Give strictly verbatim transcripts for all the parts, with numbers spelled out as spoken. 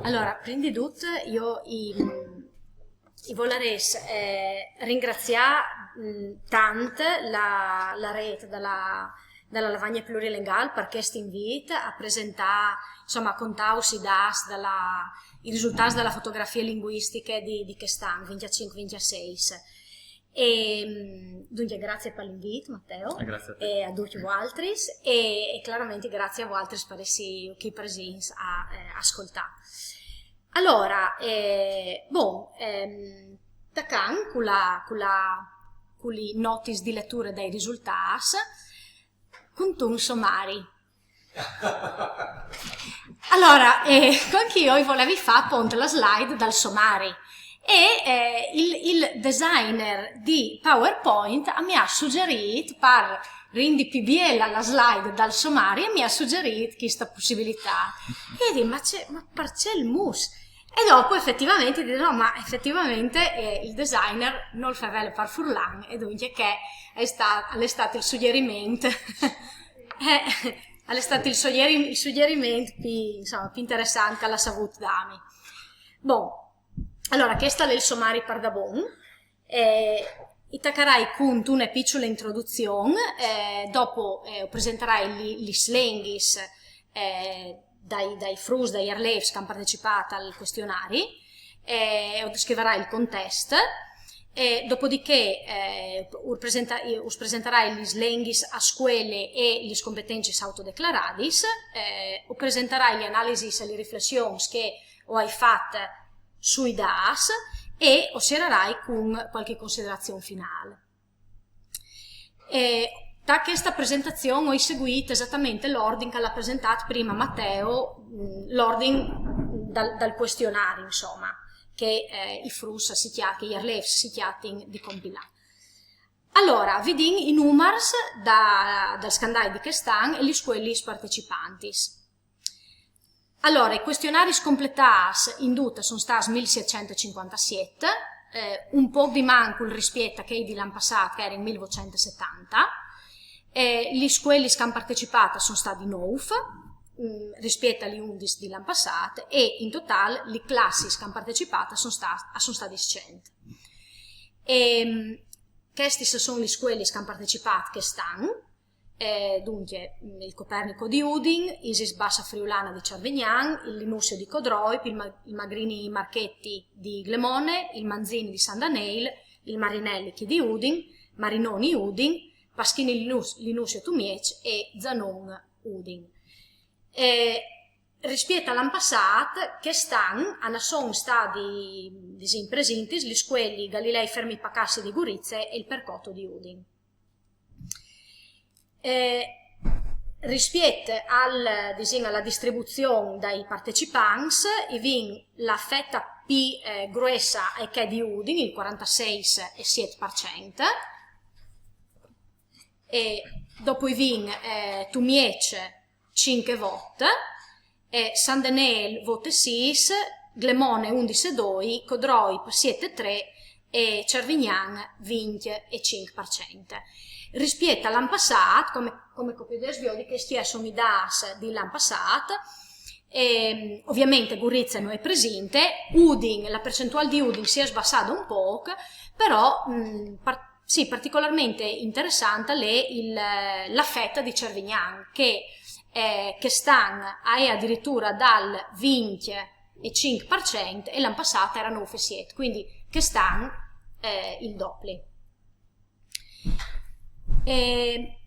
Alora, prin di dut, jo i, i volarès, eh, ringraziâ, mm, tant la, la rêt da la, da la Lavagne Plurilinguâl par chest invît a presentâ, insome, a contâus i dâts da la, i risultâts da la fotografie linguistiche di, di chest an, vincjecinc vincjeseis. E, mm, duncje, grazie pal invît, Matteo. E grazie a te. E a ducj voaltris, e, e clarementri grazie a voaltris par jessi chi presints a, eh, ascoltâ. Alora, eh, bon, ehm, tachìn cu la, cu la, cu lis notis di leture dai risultâts, cuntun somari. Alora, eh, cuant che jo i volevi fâ apont la slide dal somari, e, eh, il, il designer di PowerPoint mi à sugjerît, par rindi plui biele la slide dal somari, mi à sugjerît cheste pussibilitât. E jo o ai dit: "Ma ce, ma parcè il mus?" E dopo efetivamentri o ai dit: "No, ma efetivamentri, eh, il designer nol fevele par furlan", e duncje chest al è stât, al è stât il sugjeriment. Eh, al è stât il sugjeri-, il sugjeriment plui, insome, plui interessant che al à savût dâmi. Bon, alora, chest al è il somari pardabon. Eh, i tacarai cuntune piçule introduzion, eh, dopo, eh, o presentarai li-, lis lenghis, eh, dai, dai fruts, dai arlêfs che a àn partecipât al cuestionari, eh, o descrivarai il contest, e dopodiché, eh, us presenta-, us presentarai lis lenghis a scuele e lis competencis autodeclaradis, eh, o presentarai lis analisis e lis riflessions che o ai fat sui dâts e o sierarai cun cualchi considerazion finâl. E ta cheste presentazion o ai seguît esatamentri l'ordin che al à presentât prime Matteo, mm, l'ordin dal, dal cuestionari, insome, che, eh, i fruts si cjat-, che i arlêfs si cjatin di compilâ. Alora, o viodìn i numars da, dal scandai di chest an e lis scuelis partecipantis. Alora, i cuestionaris completâts in dut a son stâts mil sietcent e cincuantesiet, eh, un pôc di mancul rispiet a chei di l'an passât, che a jerin mil votcent e setante, eh, lis scuelis che a àn partecipât a son stadis nûf, mm, rispiet a lis undis di l'an passât, e in totâl lis classis che a àn partecipât a son stâ-, a son stadis cent. Ehm, chestis a son lis scuelis che a àn partecipât chest an, eh, duncje, il Copernico di Udin, Isis Bassa Friulana di Cervignan, il Linussio di Codroip, il Ma-, il Magrini Marchetti di Glemone, il Manzini di San Denêl, il Marinelli chi di Udin, Marinoni Udin, Paschini Linus-, Linussio Tumieç e Zanon Udin. Eh, rispiet a l'an passât, chest an a na son stadis, disìn, presintis lis scuelis Galilei Fermi Pacassi di Gurize e il Percoto di Udin. Eh, rispiet al, disìn, a la distribuzion dai partecipants, i vin la feta plui, eh, gruessa e je chê di Udin, il cuaranteseis e siet par cent. E dopo i vin, eh, Tumieç cinc e vot, eh, San Denêl vot e sîs, Glemone undis e doi, Codroip siet e trê e Cervignan vincj e cinc par cent. Rispiet a l'an passât, come, come che o podês viodi, chescj a son i dâts di l'an passât, e, ovviamente Gurize no je presinte, Udin, la percentuâl di Udin si è sbassada un pôc, però, mm, par-, sì, particolarmentri interessant al è il, la feta di Cervignan, che, eh, chest an a è adiritura dal vincj e cinc par cent e l'an passât a jere nûf e siet, cuindi chest an, eh, il dopli. E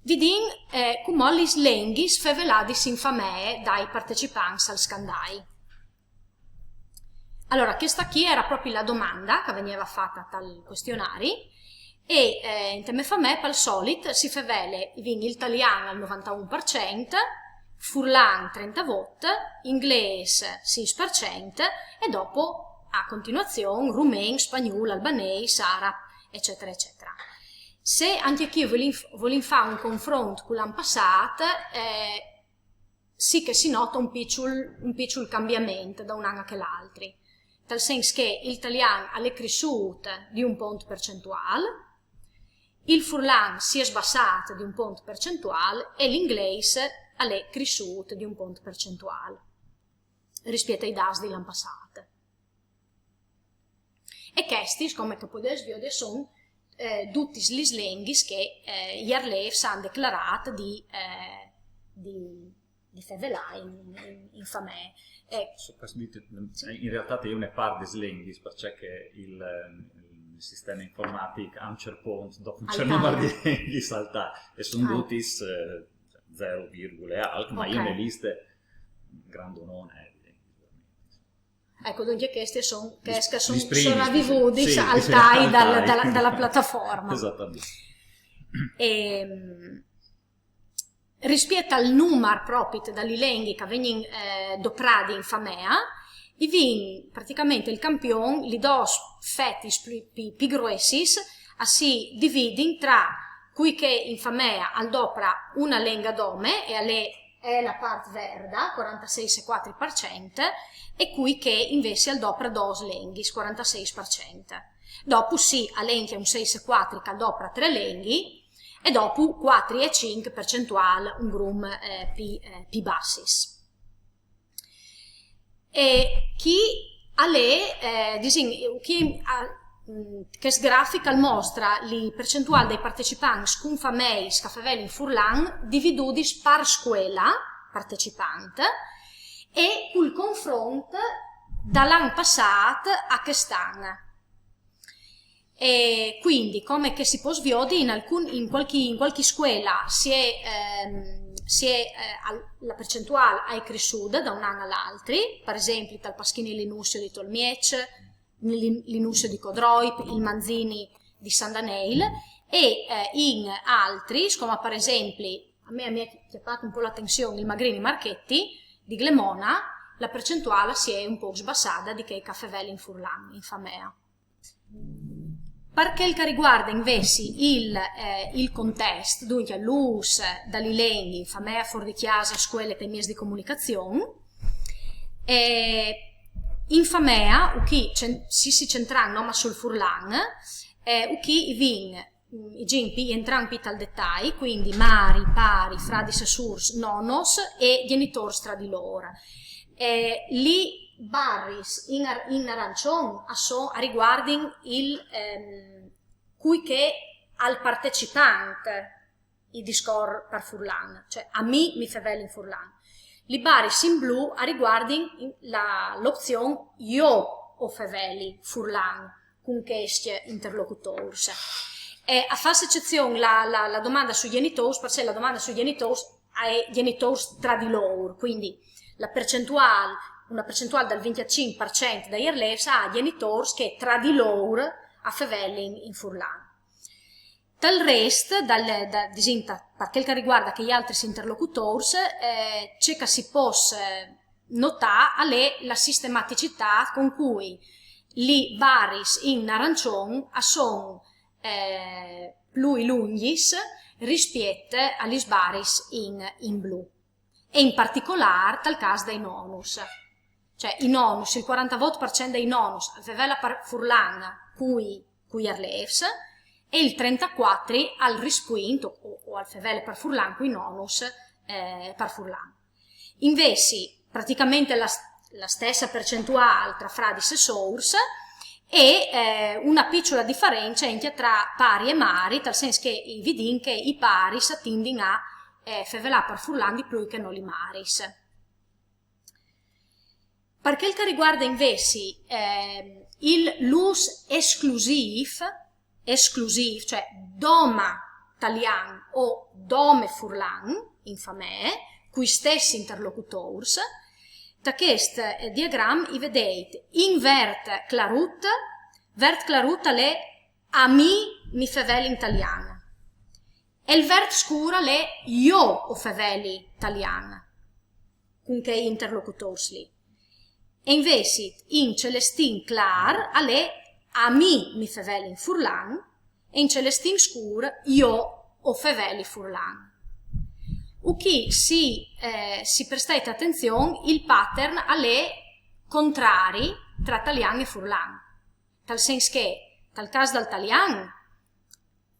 viodìn, eh, cumò lis lenghis feveladis in famee dai partecipants al scandai. Alora, chesta chi a jere propit la domanda che e vegneve fate tal cuestionari, e, eh, inte mê famee, pal solit, si fevele, i vin il talian al novantaun par cent, furlan trentevot, inglês sîs par cent, e dopo, a continuazion, rumen, spagnûl, albanês, arap, eccetera, eccetera. Se ancje chi o volìn f-, o volìn fâ un confront cu l'an passât, eh, sì che si nota un piçul, un piçul cambiament da un an a chel altri, tal sens che il talian al è crissût di un pont percentuâl, il furlan si è sbassât di un pont percentuâl e l'inglês al è crissût di un pont percentuâl. rispiet ai dâts dal an passât. E chestis, come che o podês viodi, a son eh, dutis lis lenghis che eh, i arlêfs a àn declarât di, eh, di, di fevelâ in, in, in famee. E Sopra dit, in realtât e je une part des lenghis, parcè che il, il sisteme informatic a un cert pont dòp un cert numar di lenghis al tâ, e a son dutis eh, zero virgule alc, ma e je une liste grandonone eh, di lenghis. Eco, duncje chestis a son chês che a son soravivudis al tai da la, da la plataforme. Esatament. E, rispiet al numar propit da lis lenghis che a vegnin eh, doprâts in famee, i vin praticamentri il campion, lis dôs fetis plui, plui, plui gruessis a si dividin tra cui che in famee al dopra une lenghe dome, e al è, e je la part verde, quarantasei e cuatri par cent, e cui che invezit al dopra dôs lenghis, quarantasei par cent. Dopo sì, al è ancje un sei e cuatri che al dopra trê lenghis, e dopo cuatri e cinc percentuâl un grum eh, plui, eh, plui bassis. E chi al è, eh, disìn, chi a, mm, chest grafic al mostre lis percentuâls dai partecipants cun fameis che a fevelin furlan dividudis par scuele partecipant e cul confront dal an passât a chest an. E cuindi, come che si pues viodi, in, alcun, in, cualchi, in cualchi scuele si è, ehm, si è, eh, al, la percentuâl e je cressude da un an al altri, par esempli tal Paschin Linusio di Tolmieç, Linusio di Codroip, il Manzini di San Daneil, e eh, in altris, come par esempli, a me, a me mi à cjapât un pôc la atenzion, il Magrini Marchetti di Glemona, la percentuâl si è un pôc sbassade di chei che a fevelin furlan in famee. Par chel che al rivuarde invezit il, eh, il contest, duncje l'ûs da lis lenghis in famee, fûr di cjase, scuele, tai mieçs di comunicazion, eh, in famee, o chi si, si centran noma sul furlan, eh, o chi i vin, i gin plui, i entran plui tal detai, cuindi mari, pari, fradis e sûrs, nonos e gjenitôrs tra di lôr. Eh, lis barris in, in arancion a son, a rivuardin il, ehm, cui che al partecipant i discors par furlan, cioè a mi mi fevelin furlan. Lis barris in blu a rivuardin la, la opzion jo o feveli furlan cun chescj interlocutôrs. E a fâs ecezion la, la, la domande sui gjenitôrs, parcè che la domande sui gjenitôrs a è gjenitôrs tra di lôr, cuindi la percentuâl, une percentuâl dal vincjecinc par cent dai arlêfs a à gjenitôrs che tra di lôr a fevelin in furlan. Tal rest, dal, da, disìn, par chel che al rivuarde chei altris interlocutôrs, eh, ce che si pues eh, notâ al è la sistematicitât cun cui lis barris in arancion a son eh, plui lungjis rispiet a lis barris in, in blu. E in particolâr tal câs dai nonos. Cioè, i nonos, il cuarantevot par cent dai nonos al fevele par furlan cui, cui arlêfs, e il trentacuatri al rispuint, o, o al fevele par furlan cui nonos, eh, par furlan. Invezit, praticamentri la, la stesse percentuâl tra fradis e sôrs, e eh, une piçule diference ancje tra pari e mari, tal sens che i vidìn che i paris a tindin a eh, fevelâ par furlan di plui che no lis maris. Par chel che al rivuarde invezit eh, il, l'ûs esclusîf, esclusîf, cioè dome talian o dome furlan in famee, cui stessis interlocutôrs, ta chest eh, diagram i vedêt in vert clarut, vert clarut al è a mi mi fevelin talian. E il vert scûr al è jo o feveli talian cun chei interlocutôrs li. E invezit in celestin clâr al è a mi mi fevelin furlan, e in celestin scûr jo o feveli furlan. U chi si, eh, si prestêt atenzion, il pattern al è contrari tra talian e furlan. Tal sens che, tal câs dal talian,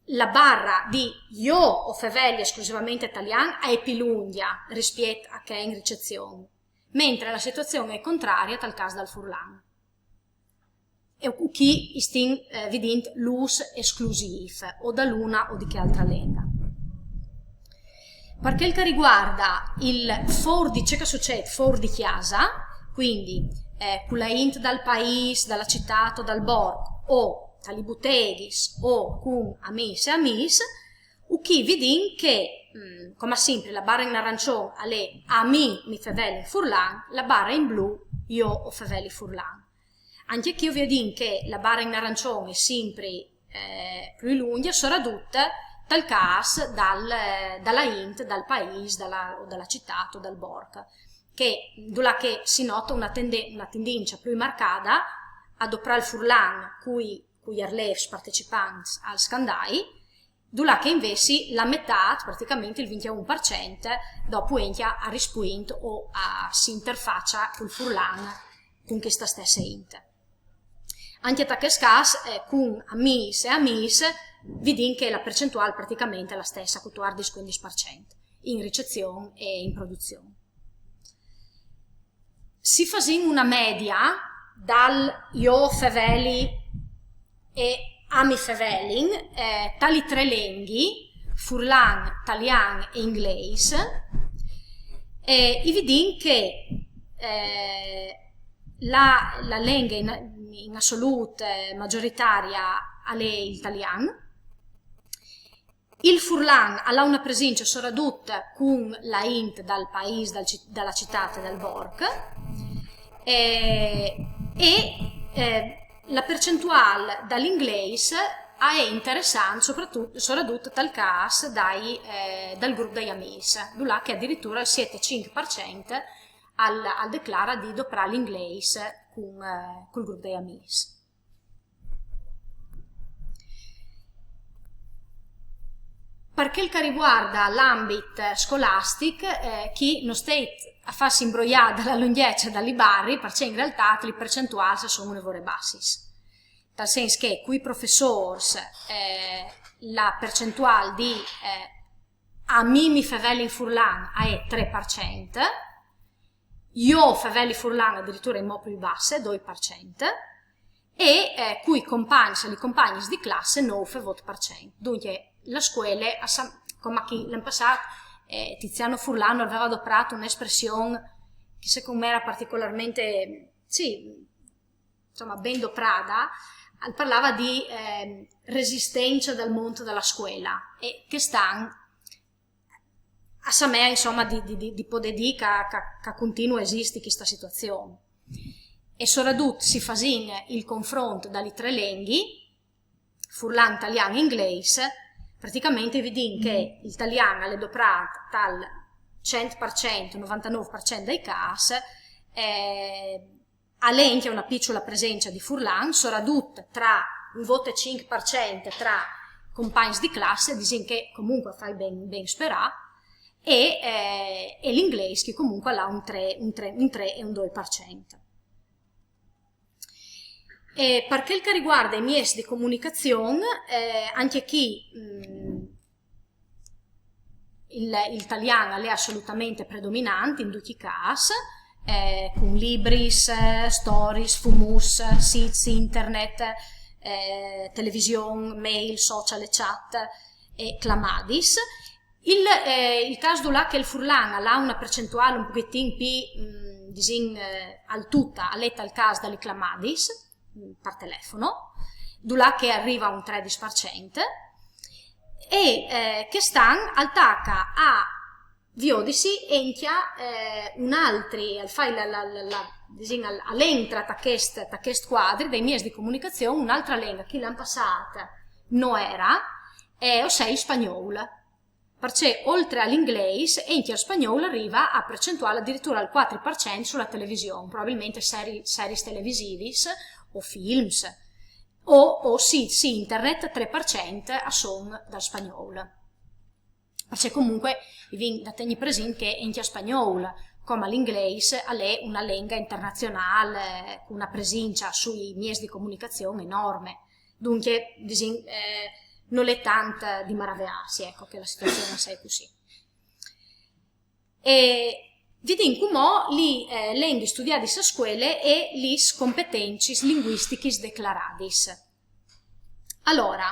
la bare di jo o feveli esclusivamentri talian e je plui lungje rispiet a chê in ricezion. mentre la situazion a è contraria tal câs dal furlan. E chi i stin, eh, vidint l'ûs esclusîf, o da l'una o di chê altra lenga. Par chel che al rivuarda il fûr di ce che al sucêt fûr di cjasa, cuindi, eh, cu la int dal paîs, da la citât o dal borc, o ta lis buteghis, o cun amîs e amiis, o chi i vidìn che, mm, coma simpri, la bara in arancion a è: a mi mi fevelin in furlan, la bara in blu: jo o feveli furlan. Ancje chi o viodìn che la bara in arancion a è simpri, eh, plui lungja, soradut tal câs dal, da la int, dal paîs, da la, o da la citât o dal borc, che, dulà che si nota una tende-, una tindincja plui marcada a doprâ il furlan cui, cui arlêfs partecipants al scandai, dulà che invezit la metât, praticamentri il vincjeun par cent, dopo encje a rispuint o a si interfacia cul furlan cun chesta stesse int. Ancje ta chest câs, eh, cun amîs e amiis, vidìn che la percentuâl praticamentri a è la stessa, cutuardis cuindis par cent, in ricezion e in produzion. Se fasìn una media dal jo o feveli e a mi fevelin, eh, ta lis trê lenghis, furlan, talian e inglês, eh, i vidìn che, eh, la, la lenga in, in assolût, eh, magjoritària a è il talian. Il furlan al à una presincja soradut cun la int dal paîs, dal ci-, da la citât e dal borc, eh, e, eh, la percentuâl dal inglês a è interessant, soradut, soradut tal câs dai, eh, dal grup dai amîs, dulà che adiritura il siet cinc par cent al, al declara di doprâ l'inglês cun, eh, cul grup dai amîs. Par chel che al rivuarda l'ambit scolastic, eh, chi no steit a fâsi imbroiâ da la lungjezza da lis baris, parcè in realtât lis percentuâls a son une vore bassis. Tal sens che cui professôrs, eh, la percentuâl di, eh, a mi mi fevelin in furlan a è trê par cent, jo o feveli furlan adiritura in mo plui basse, doi par cent, e, eh, cui compagns e lis compagnis di classe, nôf e vot par cent. Duncje, la scuele, a sa-, coma chi l'an passât, eh, Tiziano Furlan al veva doprât une espression che secont me a era particolarmentri, sì, insoma, ben doprada, al parlava di, ehm, resistencja dal mont da la scuela, e chest an a somea, insoma, di, di, di, di podê dî che, che, che a continua a esisti chesta situazion. E soradut se fasìn il confront da lis trê lenghis, furlan, talian e inglês, praticamentri i vidìn che il talian al è doprât tal cent par cent, novantanûf par cent dai câs, eh, al è encje una piçula presencja di furlan, soradut tra un vot e cinc par cent tra compagns di classe, disìn che comunque al fai ben, ben sperâ, e, eh, e l'inglês che comunque al à un trê, un trê, un trê e un doi par cent. E par chel che al rivuarda i mieçs di comunicazion, eh, ancje chi, mm, il, il talian al è assolutementri predominant in ducj i câs, eh, cun libris, eh, storiis, fumôs, sîts internet, eh, television, mail, social e chat e clamadis. Il, eh, il câs dulà che il furlan al à una percentuâl un pochetin plui, mm, disìn, eh, altuta, al è tal câs da lis clamadis, mm, par telefono, dulà che al riva a un tredis par cent, e, eh, chest an al taca a viodisi encje, eh, un altri, al fai la, la, la, la, disìn, al, al entra ta chest, ta chest cuadri dai mieçs di comunicazion, un'altra lenga che l'an passât no era, eh, o sei il spagnôl. Parcè, oltri a l'inglês, encje il spagnôl al riva a percentuâl adiritura al cuatri par cent su la television, probabilmentri seri-, seris televisivis o films, o, o sîts, sì, internet, trê par cent a son dal spagnôl. Parcè comunque i vin da tegnî presint che encje il spagnôl, coma l'inglês, al è una lenga internazionâl, eh, cun una presincja sui mieçs di comunicazion enorme. Duncje, disìn, eh, nol è tant di maraveâsi, eco, che la situazion a sei cussì. E Vidìn cumò li eh, lenghis studiadis a scuele e lis competencis linguistichis declaradis. Alora,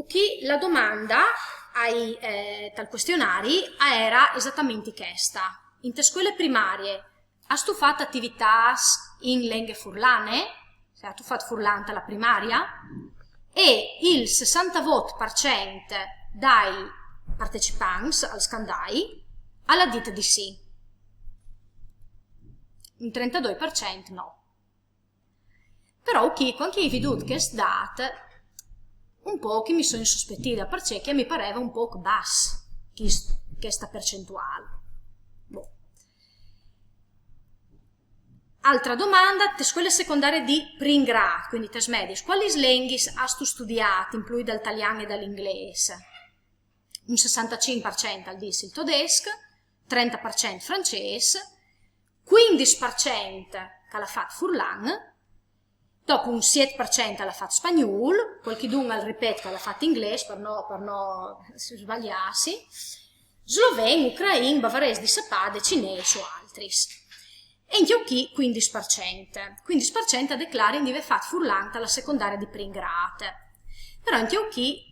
chi la domanda ai, eh, tal cuestionari a era esatamenti chesta. Inte scuele primarie âstu fat ativitâts in lenghe furlane? Cioè, âstu fat furlan ta la primaria? E il sessantavot par cent dai partecipants al scandai al à dit di sì. Un trentadoi par cent no. Però chi, cuant che i ai vidût chest dât, un pôc mi soi insospetida, parcè che mi pareva un pôc bas chest, chesta percentuâl. Boh. Altra domanda, te scuele secondarie di prin grât, cuindi tes mediis, cualis lenghis âstu studiât in plui dal talian e dal inglês? Un sessantacinc par cent al dîs il todesc, trenta par cent francês, cuindis par cent che al à fat furlan, dopo un siet par cent al à fat spagnûl, cualchidun al ripet che al à fat inglês par no, par no sbaliâsi, sloven, ucrain, bavarês di sapade, cinês o altris. E ancje chi cuindis par cent. Cuindis par cent a declarin di vê fat furlan ta la secondarie di prin grât. Però ancje chi,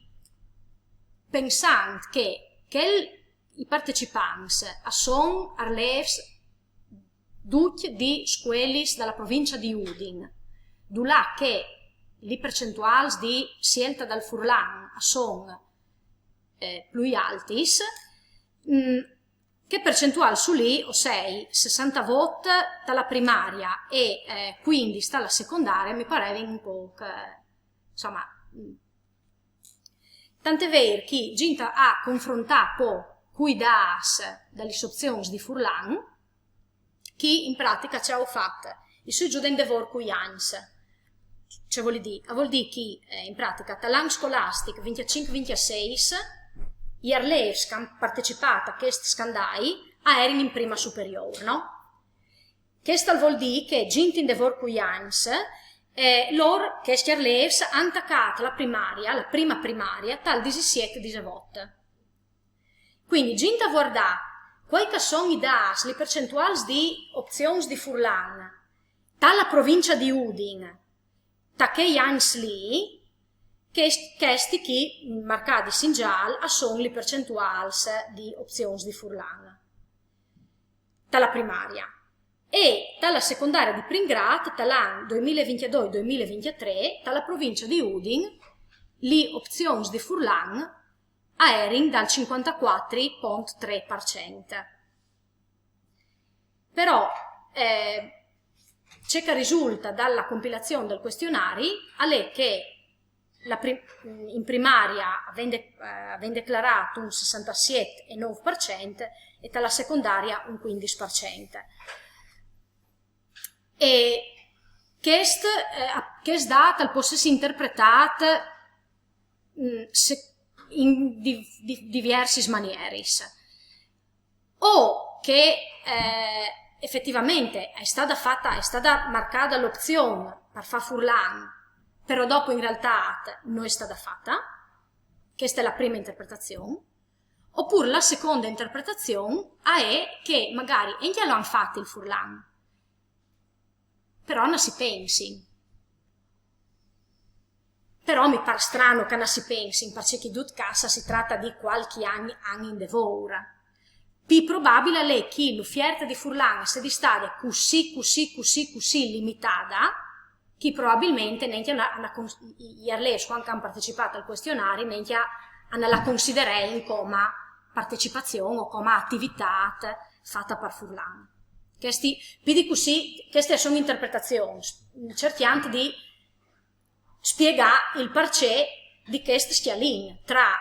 pensant che chel, i partecipants a son arlêfs ducj di scuelis da la provincie di Udin, dulà che li percentuâls di sielta dal furlan a son eh, plui altis, mm, chê percentuâl sù li, o sei sessantavot ta la primaria e eh, cuindis ta la secondarie, mi parevin un pôc, eh, insome, mm. Tant al è vêr che, int a confrontâ po cui dâts da lis opzions di furlan, chi in pratica ce à fat, i soi zûts in devôr cui agns. Ce vûl dî? A vûl dî che, eh, in pratica, tal an scolastic vincjecinc vincjeseis, i arlêfs che a àn partecipât a chest scandai a erin in prime superiôr, no? Chest al vûl dî che, int in devôr cui agns, eh, lôr, chescj arlêfs, a àn tacât la primaria, la prime primarie, tal disisiet disevot. Cuindi, int a vuardâ cuâi che a son i dâts, li percentuâls di opzions di furlan, ta la provincie di Udin, ta chei agns li, chescj, chescj chi, marcadis in zâl, a son li percentuâls di opzions di furlan ta la primaria. E ta la secondarie di prin grât, tal an doi mil e vincjedoi doi mil e vincjetrê, ta la provincie di Udin, li opzions di furlan a erin dal cincuantacuatri pont trê par cent. Però, eh, ce che al risulta da la compilazion dal cuestionari al è che la pri-, in primaria a vegn de-, eh, a vegn declarât un sessantaset e nûf par cent e ta la secondaria un cuindis par cent. E chest, eh, chest dât al pues jessi interpretât, mm, se-, in di-, di-, diviersis manieris. O che, eh, efetivamente e je stada fata, e je stada marcada l'opzion par fâ furlan, però dopo in realtât no je stada fata, cheste e je la prime interpretazion, opûr la seconde interpretazion e je che magari ancje lôr a àn fat il furlan, però no si pensin. Però mi pâr strano che no si pensin, parcè che in dut câs si trata di cualchi an, an in devôr. Plui probabil al è che la ufierte di furlan e sedi stade cussì, cussì, cussì, cussì limitada, che probabilmente nancje a àn, a àn cons-, i, i arlêfs, cuant che a àn partecipât al cuestionari, nancje a, a no la considerin come partecipazion o come ativitât fata par furlan. Cheste, plui di cussì, cheste a son interpretazions, cercjant di spiegâ il parcè di chest scjalin tra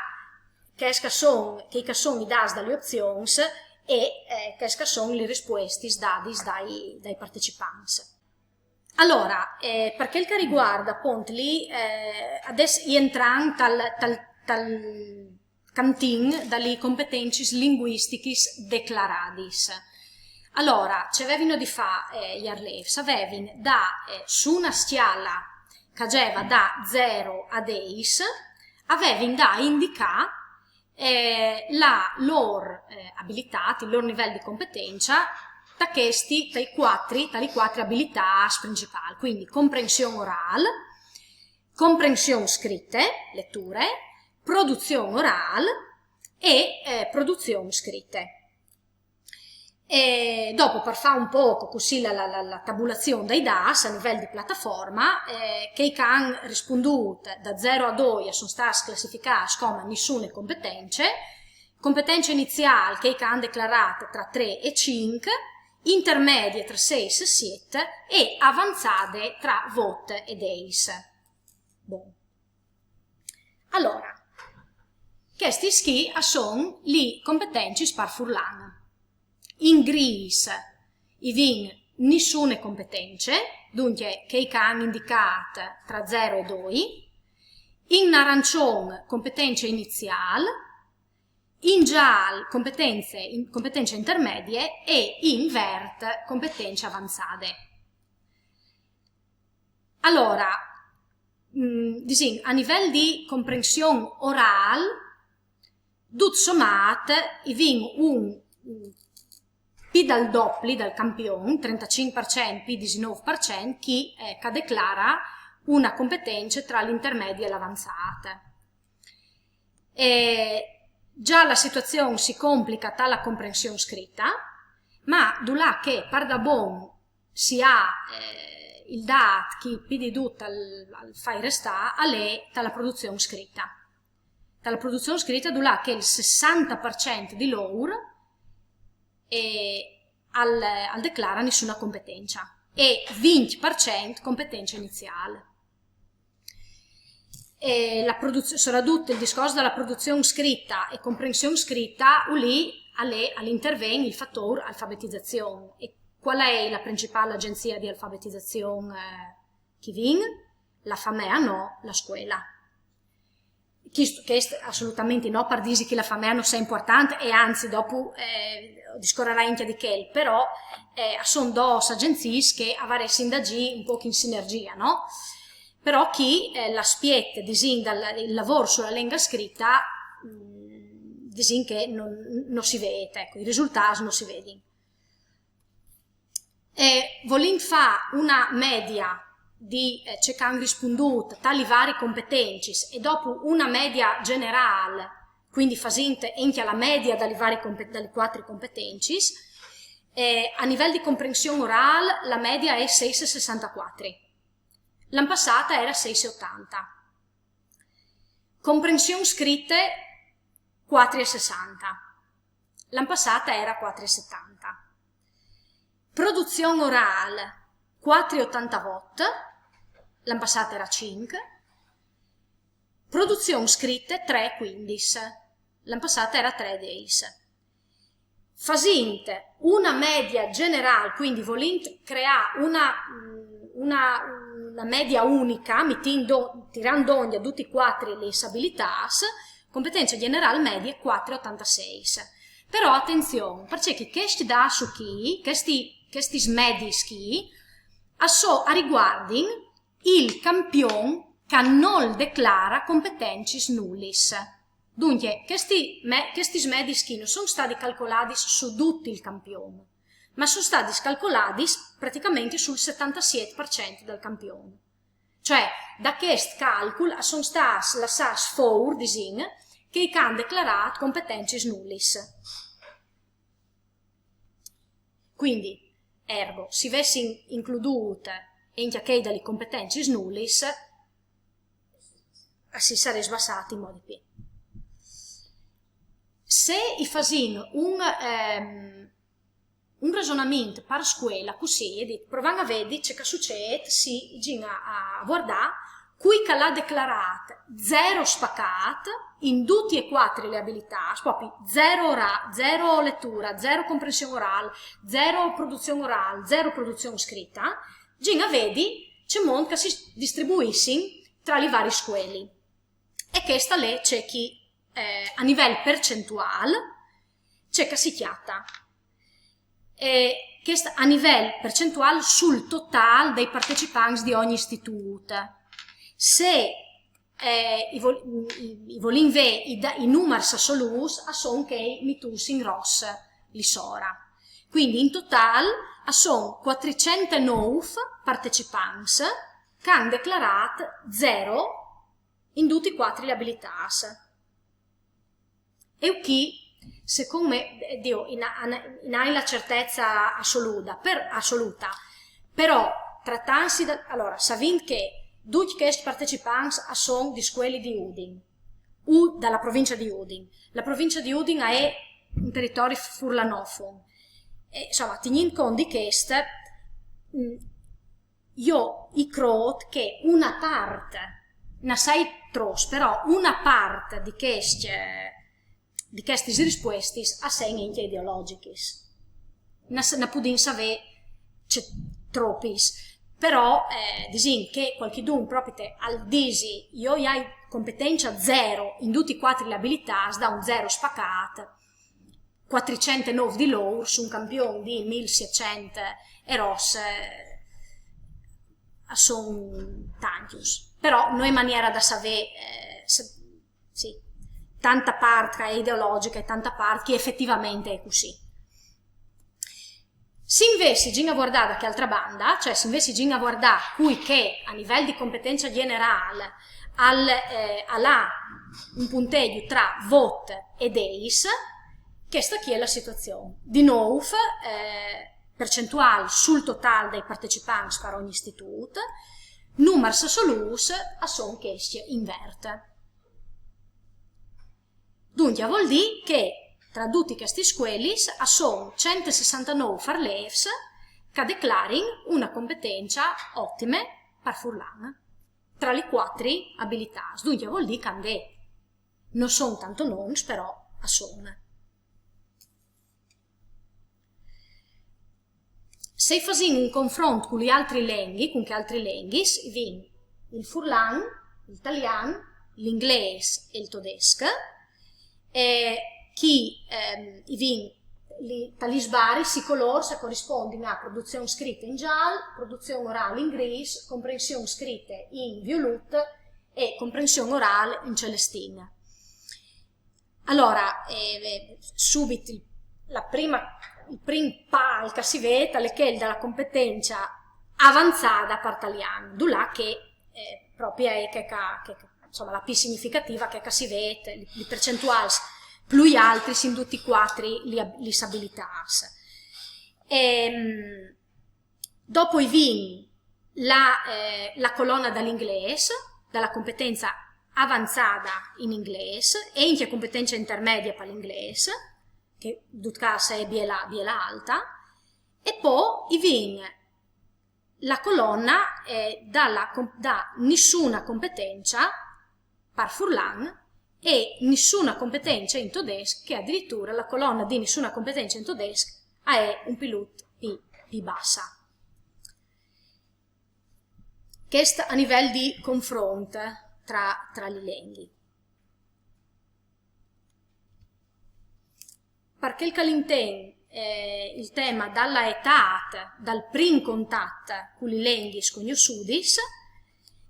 chei che a son, chei che a son i dâts da li opzions e, eh, chei che a son li rispuestis dadis dai, dai partecipants. Alora, eh, par chel che al riguarda apont li, eh, adès i jentrin tal, tal, tal cantin da li competencis linguistichis declaradis. Alora, ce vevino di fâ, eh, i arlêfs? A vevin da, eh, su una scjala che a jeva da zero a dîs, a vevin da indicâ, eh, la lôr, eh, abilitât, il lôr nivel di competença, ta chesti, tai cuatri, ta li cuatri abilitâts principâls, quindi comprension orâl, comprension scrite, leture, produzion orâl e, eh, produzion scrite. E dopo, par fâ un pôc cussì la, la, la, la tabulazion dai dâts a nivel di plataforma, eh, chei che a àn rispundût da zero a doi a son stâts classificâts come nissune competence, competence iniziâl chei che a àn declarât tra trê e cinc, intermedie tra sês e siet e avanzade tra vot e dîs. Bon. Alora, chestis chi a son li competencis par furlan. In grîs i vin nissune competence, duncje chei che a àn indicât tra zero e doi, in arancion competence iniziâl, in zâl competence, in, competence intermedie e in vert competence avanzade. Alora, mm, disìn, a nivel di comprension orâl, dut somât, i vin un, un pi dal dopli dal campion, trentacinc par cent pi disinôf par cent, chi, eh, che a declara una competence tra l'intermedi e l'avanzât. E za la situazion si complica ta la comprension scrita, ma dulà che pardabon si à, eh, il dât chi pi di dut al, al fâs restâ, al è ta la produzion scrita. Ta la produzion scrita dulà che il sessanta par cent di lôr, eh, al, al declara nissuna competença e vincj par cent competença iniziâl. E la produz-, soredut il discors da la produzion scrita e comprension scrita, ulì al è, al interven il fatôr alfabetizazion. E cuâl è la principâl agenzia di alfabetizazion, eh, chi i vin? La famea no, la scuela. Chest, chest assolutamente no, par dîsi che la famea no sia impuartant, e anzi, dopo, eh, o discorrarai ancje di chel, però, eh, a son dôs agenziis che a varessin da agî un pôc in sinergia, no? Però chi, eh, l'aspiet, disìn, dal, il lavôr su la lenga scrita, mm, disìn che no, no si vêt, eco, i risultâts no si vedin. E volint fâ una media di, eh, ce che a àn rispundût ta li varie competencis e dopo una media generâl, quindi fasint encje la media da li varie compe-, da li cuatri competencis, eh, a nivel di comprension orâl la media e je sîs e sessantacuatri. L'an passât a era sîs e otanta. Comprension scrite cuatri e sessanta. L'an passât a era cuatri e setanta. Produzion orâl cuatri e otantavot, l'an passât a era cinc. Produzion scrite trê e cuindis, l'an passât a era trê e dîs. Fasint una media generâl, quindi volint creâ una, mm, una, una media unica, mitint do-, tirant dongje dutis cuatri lis abilitâts, competence generâl medie cuatri e otantasîs. Però atenzion, parcè che chescj dâts chi, chescj, chestis mediis chi, a so-, a riguardin il campion che nol declara competencis nulis. Duncje, chesti me-, chestis mediis chi no son stadis calcoladis su dut il campion, ma son stadis calcoladis pratichementri sul setantasiet par cent dal campion. Cioè, da chest calcul a son stâts lassâts fûr, disìn, chei che a àn declarât competencis nulis. Quindi, ergo, se i vessin includût encje chei da li competencis nulis, a si sarès sbassât in modi pi. Se i fasìn un, ehm, un resonamint par scuela, cussì, e dit, provìn a vedi ce che al sucêt se i zin a, a vuardâ cui che al à declarât zero spacât in dutis e cuatri lis abilitâts, propit zero ora-, zero leture, zero comprension orâl, zero produzion orâl, zero produzion scrite, zin a vedi cemût che si distribuissin tra lis variis scuelis. E chest al è ce che, eh, a nivel percentuâl, ce che si cjate. E chest a nivel percentuâl sul totâl dai partecipants di ogni istitût. Se Eh, i, vol, i, i volìn vê i, da, i numars assolûts a son chei metûts in ros lì sora. Quindi in total a son cuatricent e nûf partecipants che àn declarât zero in dutis cuatri lis abilitâts. E chi, secont me, eh, Diu, i àn, i àn la certeza assoluta, per, assoluta, però tratantsi da, alora, savint che ducj chescj partecipants a son di scueli di Udin, o da provincia di Udin. La provincia di Udin a è un teritori furlanofon. E, insoma, tignint cont di chest, mm, jo i crôt che una part, no sai trops, però una part di chescj, di chestis rispuestis a sen encje ideologjichis. No, no podìn savê ce tropis, però, eh, disìn che cualchidun propit al disi: jo i ai competenza zero in dutis cuatri lis abilitâts, da un zero spacât, cuatricent e nûf di lôr su un campion di mil sietcent e ros, eh, a son tancjus. Però no è maniera da savê, eh, se, sì, tanta part che a è ideologjica e tanta part che efetivamente a è cussì. Se invezit i ghìn a vuardâ da chê altra banda, cioè se invezit i ghìn a vuardâ cui che a nivel di competenza gjenerâl al, eh, al à un punteç tra vot e dîs, chesta chi a è la situazion. Di nûf, eh, percentuâl sul totâl dai partecipants par ogni istitut, numars assolûts a son chescj in vert. Duncje, al vûl dî che tra dutis chestis scuelis a son cent e sessantanûf arlêfs che a declarin una competenza otime par furlan, tra lis cuatri abilitâts. Duncje, al vûl dî che a 'nd è. No son tant noms, però a son. Se i fasìn un confront cu lis altris lenghis, cun chês altris lenghis, i vin il furlan, il talian, l'inglês e il todesc, e chi, ehm, i vin li, ta lis baris, i colôrs a corispondin a produzion scrite in zâl, produzion orâl in grîs, comprension scrite in violut e comprension orâl in celestin. Alora, eh, subit il, la prima, il prin pâl che si vêt al è chel da competenza avanzada par talian, dulà che, eh, propit a è che, che, che, insoma, la plui significativa, che, che si vêt lis, lis percentuâls plui altris in dutis cuatri lis, lis abilitâts. Ehm, dopo i vin la, eh, la colona da l'inglês, da competenza avanzada in inglês, e encje competenza intermedia par l'inglês, che in dut câs a è biela, biela alta, e po i vin la colona, eh, da, da nissuna competenza par furlan e nissuna competenza in todesc, che adiritura la colona di nissuna competenza in todesc a è un pilut plui, plui bassa. Chest a nivel di confront tra, tra lis lenghis. Par chel che al intend, eh, il tema da etât, dal prin contat cu lis lenghis cognossudis,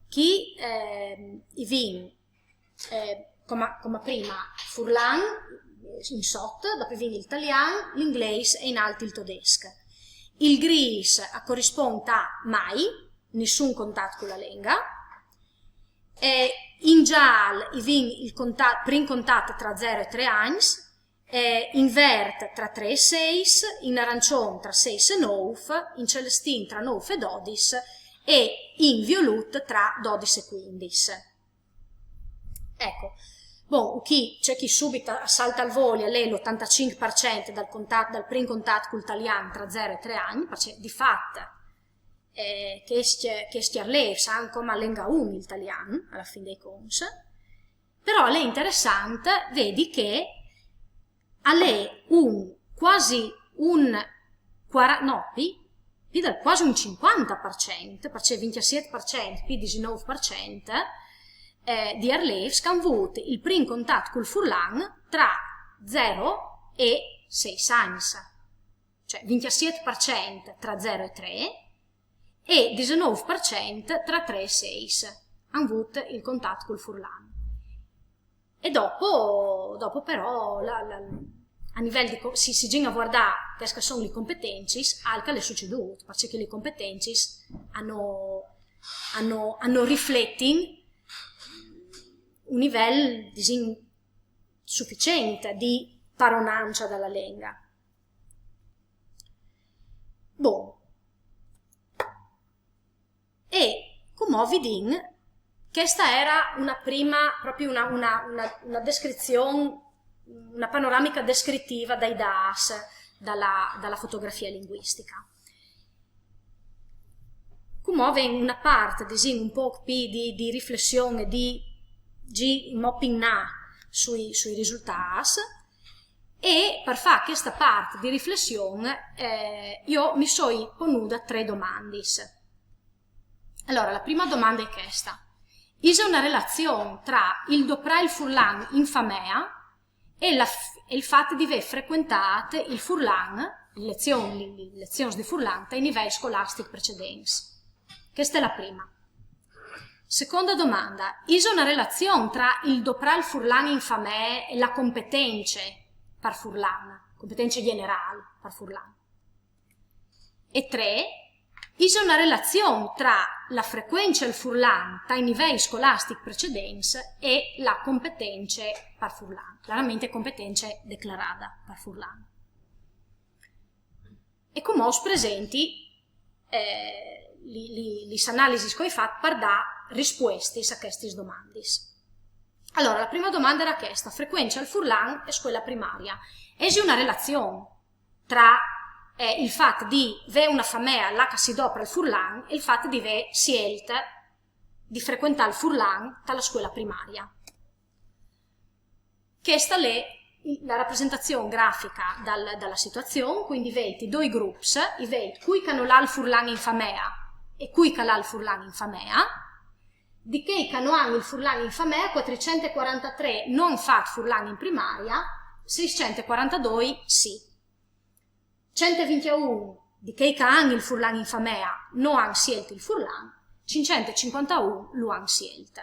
chi, eh, i vin, eh, coma, coma prima furlan, eh, in sot, dopo i vin il talian, l'inglês e in alt il todesc. Il grîs a corispont a mai, nissun contat cu la lenga. E in zâl i vin il contat, prin contat tra zero e trê agns, e in vert tra trê e sîs, in arançon tra sîs e nûf, in celestin tra nûf e dodis e in violut tra dodis e cuindis. Eco, bon, chi, ce chi subit a, a salta al voli al è l'otantacinc par cent dal contat, dal prin contat cul talian tra zero e trê agns, parcè di fat, eh, chescj, chescj arlêfs a àn coma lenga un il talian, a la fin dai conts, però al è interessant vedi che al è un, cuasi un, no, plui, plui dal cuasi un cincuanta par cent, parcè vincjesiet par cent plui disinûf par cent, eh, di arlêfs che a àn vût il prin contat cul furlan tra zero e sîs agns, cioè vincjesiet par cent tra zero e trê e disinûf par cent tra trê e sîs. vût il contat cul furlan. E dopo, dopo però, la, la, a nivel di, si, si gin a vuardâ chês che a son lis competencis, alc al è sucedût, parcè che lis competencis a no, a no, a no rifletin un nivel, disìn, suficient di paronança da la lenga. Bon. E cumò o vidìn, chesta a era una prima, propit una, una, una, una descrizion, una panoramica descritiva dai dâts da la, da la fotografia linguistica. Cumò o vin una part, disìn, un pôc plui di, di riflession e di, di un pôc pi in là sui, sui risultâts, e par fâ chesta part di riflession, eh, jo mi soi ponuda trê domandis. Alora, la prima domanda a è chesta. Ise una relazion tra il doprâ il furlan in famea e, la, e il fat di vê frecuentât il furlan, lis lezions, lis lezions di furlan tai nivei scolastics precedents? Chesta a è la prima. Seconda domanda, ise una relazion tra il doprâ il furlan in famee e la competence par furlan, competence gjenerâl par furlan? E trê, ise una relazion tra la frecuence al furlan tai nivei scolastics precedents e la competence par furlan, claramentri competence declarada par furlan? E cumò us presenti, eh, lis, lis, lis analisis che o ai fat par dâ rispuestis a chestis domandis. Alora, la prima domanda a era chesta: frecuence al furlan e scuela primaria. Ese una relazion tra, eh, il fat di vê una famea là che si dopra il furlan e il fat di vê sielt di frecuentâ il furlan ta la scuela primaria? Chesta a è la rapresentazion grafica dal, da la situazion, cuindi o vêt i doi grups, o vêt cui che nol à il furlan in famea e cui che al à il furlan in famea. Di chei che no àn il furlan in famea, cuatricent e cuarantatrê no àn fat furlan in primaria, seiscent e cuarantadoi sì. Cent e vincjeun di chei che a àn il furlan in famea no àn sielt il furlan, cinccent e cincuantaun lu àn sielt.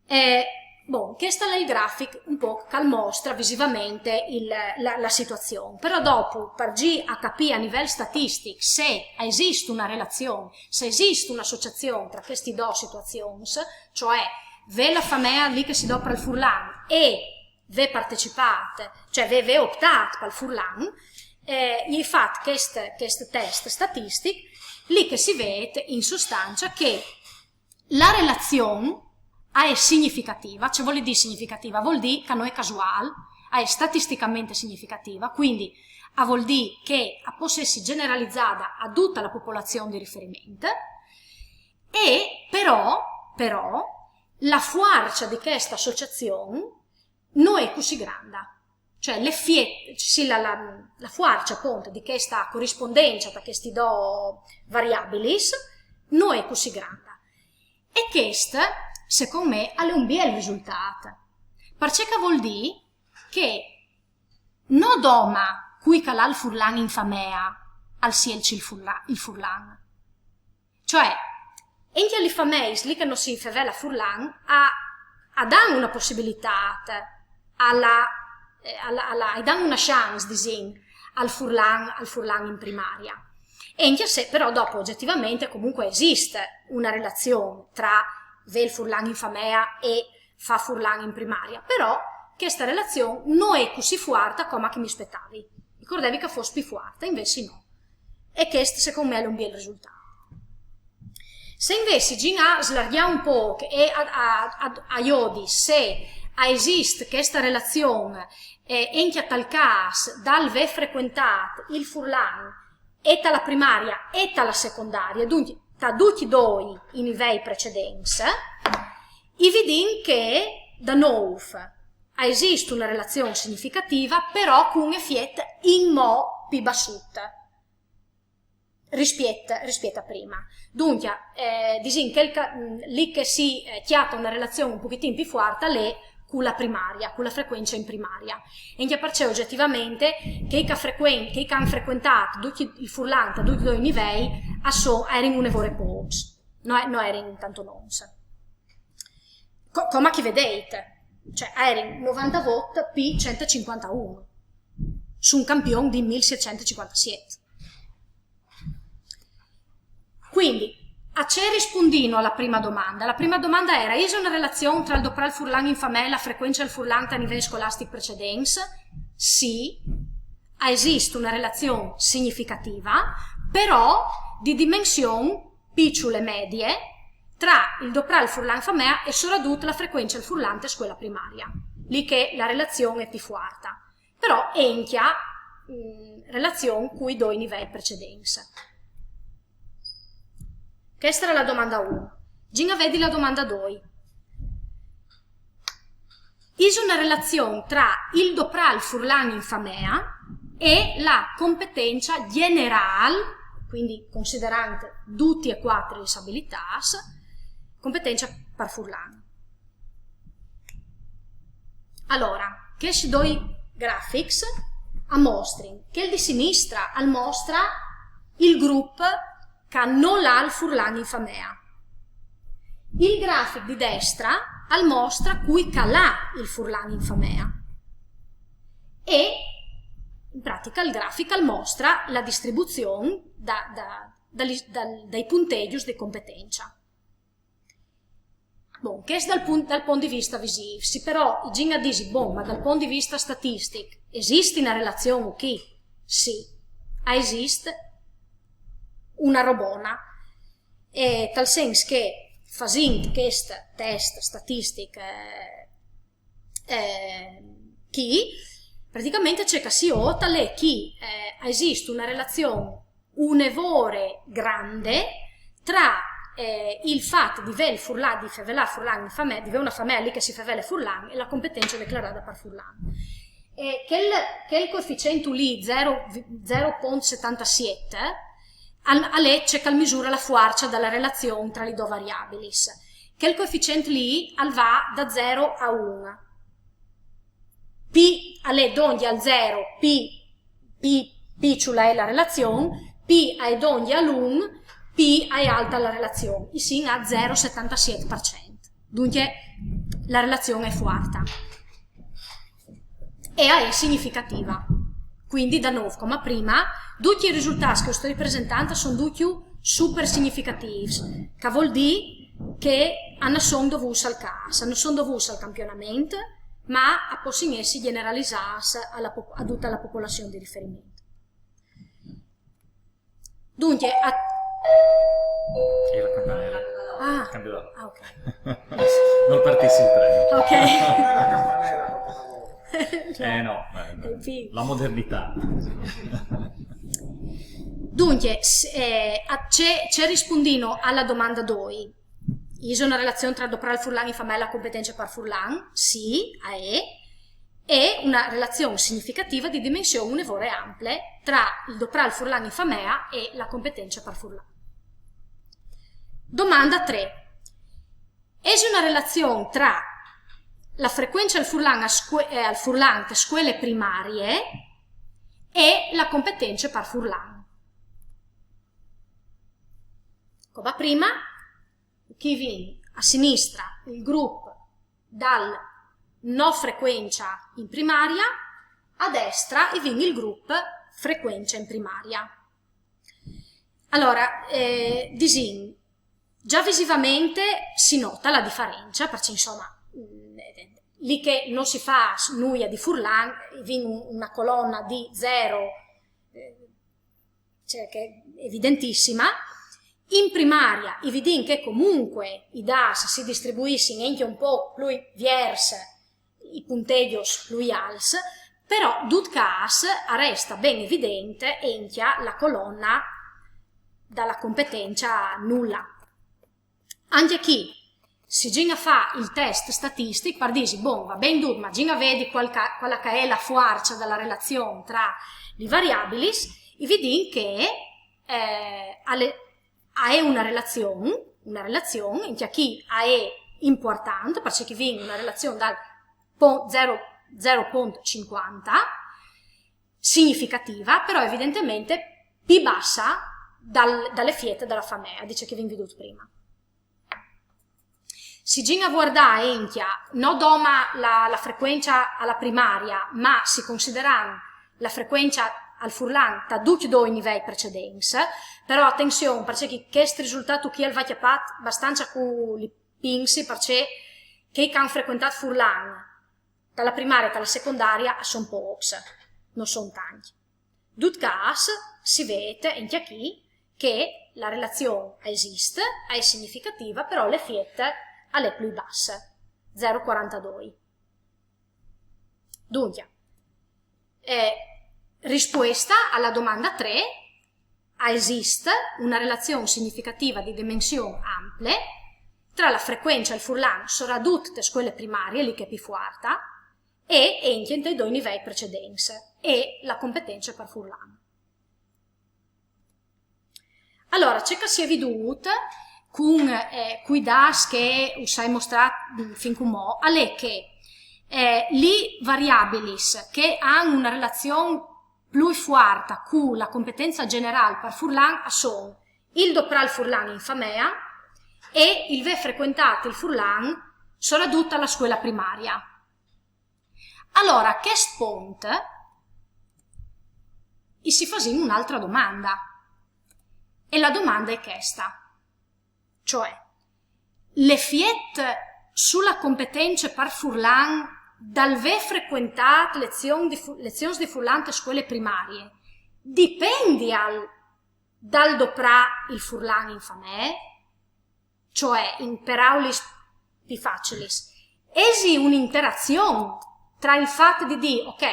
E, bon, chest al è il grafic un pôc che al mostra visivamentri il, la, la situazion, però dopo, par zî a capî a nivel statistic se a esist una relazion, se a esist una associazion tra chestis dôs situazions, cioè vê la famea li che si dopra il furlan e vê partecipât, cioè vê, vê optât pal furlan, eh, i ai fat chest, chest test statistic, li che si vêt in sostanza che la relazion a è significativa. Ce vûl dî significativa? Vûl dî che no è casuâl, a è statisticamentri significativa, cuindi a vûl dî che a pues jessi gjeneralizada a duta la popolazion di riferiment, e però, però, la fuarça di chesta associazion no è cussì granda. Cioè, l'efiet, sì, la, la, la fuarça, apont, di chesta corispondença tra chestis dôs variabilis no è cussì granda. E chest, secont me, al è un biel risultât. Parcè che al vûl dî che no doma cui che al à il furlan in famea al sielç il furla-, il furlan. Cioè, encje lis fameis li che no si fevele furlan a, a dan una pussibilitât, a la, eh, a la, a la, a dan una chance, disìn, al furlan, al furlan in primaria. Encje se però dopo ogetivamente comunque esist una relazion tra vê il furlan in famea e fâ furlan in primaria, però chesta relazion no è cussì fuarta coma che mi spetavi. Mi cordèvi che a fos plui fuarta, invezit no. E chest, secont me, al è un biel risultât. Se invezit o gin a slargjâ un pôc e a, a, a, a jodi se a esist chesta relazion, eh, encje tal câs dal vê frecuentât il furlan e ta la primaria e ta la secondaria, duncje ta ducj i doi i nivei precedents, i vidìn che, da nouf, a esist una relazion significativa, però cun un efiet un mò plui bassut rispiet, rispiet a prima. Duncje, eh, disìn che il ca-, li che si, eh, cjata una relazion un pochetin plui fuarta, al è cu la primaria, cu la frecuença in primaria. Encje parcè ogetivamente chei che a frequen-, chei che a àn frecuentât ducj i, il furlan ta ducj i doi i nivei a so-, a erin une vore pôcs, no, no erin tantonons. co- coma chi vedêt, cioè a jerin novantavot pi centocincuantaun su un campion di mil sietcentocinquantasit. Quindi, a ce rispundìno a la prima domanda? La prima domanda era: ise une relazion tra il doprâ il furlan in famee e la frecuence dal furlan tai nivei scolastic precedents? Sì, a esist une relazion significative, però di dimension piçule medie, tra il doprâ il furlan in famee e soredut la frecuence dal furlan te scuele primarie, li che la relazion e je pi fuarte. Però encja, mm, relazion cui doi nivei precedents. Cheste e jere la domanda un. Gh'ìn a vedi la domanda doi. Ise une relazion tra il doprâ il furlan in famee e la competencja gjenerâl, quindi considerant dutis e cuatri lis abilitâts, competencja par furlan. Alore, chescj doi grafics a mostrin, chel di sinistre al mostre il grup che nol à il furlan in famee. Il grafic di destre al mostre cui che al à il furlan in famee. E in pratiche il grafic al mostre la distribuzion da, da, da li, da, dai punteçs di competencja. Bon, chest dal pont, dal pont di viste visîf. Se però i gh'ìn a dî, bon, ma dal pont di viste statistic esist une relazion chi? Sì, a esist une robone. E tal sens che fasint chest test statistic, eh, eh, chi, praticamente ce che si vôt al è chi, eh, a esist une relazion une vore grande tra, eh, il fat di vê il furlan, di fevelâ furlan in famee, di vê une famee li che si fevele furlan e la competencja declarade par furlan. E chel, chel coeficient li, zero, zero pont setantasiet, al, al è ce che al misure la fuarcja da la relazion tra lis dôs variabilis. Chel coeficient li al va da zero a un. Pi al è dongje al zero, pi, pi piçule e je la relazion, pi e je dongje al un, pi e je alte la relazion. I sin a zero setantasiet par cent. Duncje, la relazion e je fuarte. E e je significative. Quindi, da nûf, coma prime, ducj i risultâts che us stoi presentant a son ducj super significativi, che al vûl dî che a no son dovûts al câs, a no son dovûts al campionament, ma a possin jessi gjeneralizâts a la pop-, a dute la popolazion di riferiment. Duncje, a... E la campanella. Ah. Cambio da... Ah, ok. Non partissi il treno. Ok. Eh no, eh, Eh, sì. La modernità. Duncje, s-, eh, a ce, ce rispundìno a la domanda doi? Ise une relazion tra doprâ il furlan in famee e la competencja par furlan? Sì, a je. E une relazion significative di dimension une vore ample tra il doprâ il furlan in famee e la competencja par furlan. Domanda trê. Ise une relazion tra la frecuence al furlan a scu-, eh, al furlan te scuele primarie e la competencja par furlan? Coma prime, chi i vin a sinistre il grup dal no frecuence in primarie, a destre i vin il grup frecuence in primarie. Alore, eh, disìn, za visivamente si note la diference, parcè, insome, mm, li che no si fâs nuie di furlan, i vin un-, une colone di zero, eh, cioè che e je evidentissime. In primarie i vidìn che comunque i dâts si distribuissin encje un pôc plui viers i punteçs plui alts, però, dut câs, a reste ben evidente encje la colone da la competencja nule. Ancje chi, se i gh'ìn a fâ il test statistic, par dîsi, bon, va ben dut, ma i gh'ìn a vedi cuâl che, cuâl che e je la fuarcja da la relazion tra lis variabilis, i vidìn che, eh, al è, a je une relazion, une relazion, ancje chi a je impuartante, parcè che i vin une relazion dal po-, zero, zero pont cincuante, significative, però evidentemente pi basse dal, da le fiete da la famee, di ce che i vin vidût prime. Si gin a vuardà encja, no doma la, la frecuencja a la primaria, ma si consideran la frecuencja al furlan ta ducj doi nivei precedents, però atenzion, parcè che chest risultat chi al va cjapat bastanza cu li pinsi, parcè che chei che han frecuentat furlan ta la primaria e ta la secondaria a son pocs, no son tancj. Dut câs, si ved encja chi che la relazion a esist, a è significativa, però l'efiet al è plui bas, zero quarantadoi. Duncje, eh, rispuesta a la domanda trê: a esist una relazion significativa di dimension ample tra la frecuencja al furlan, soradut te scuele primarie, li che è pi fuarta, e encja tai doi nivei precedents e la competencja par furlan. Alora, ce che si è vidût cun, eh, cui dâts che us ai mostrât, mm, fin cumò, al è che, eh, li variabilis che a àn una relazion plui fuarta cu la competenza gjenerâl par furlan a son il doprâ il furlan in famea e il vê frecuentât il furlan soradut a la scuela primaria. Alora, a chest pont, i si fasìn un'altra domanda. E la domanda è chesta. Cioè, l'efiet su la competencja par furlan dal vê frecuentât lezion di fu-, lezions di furlan te scuele primarie dipendial dal doprâ il furlan in famee? Cioè, in peraulis pi facilis, esi un'interazion tra il fat di dî, ok,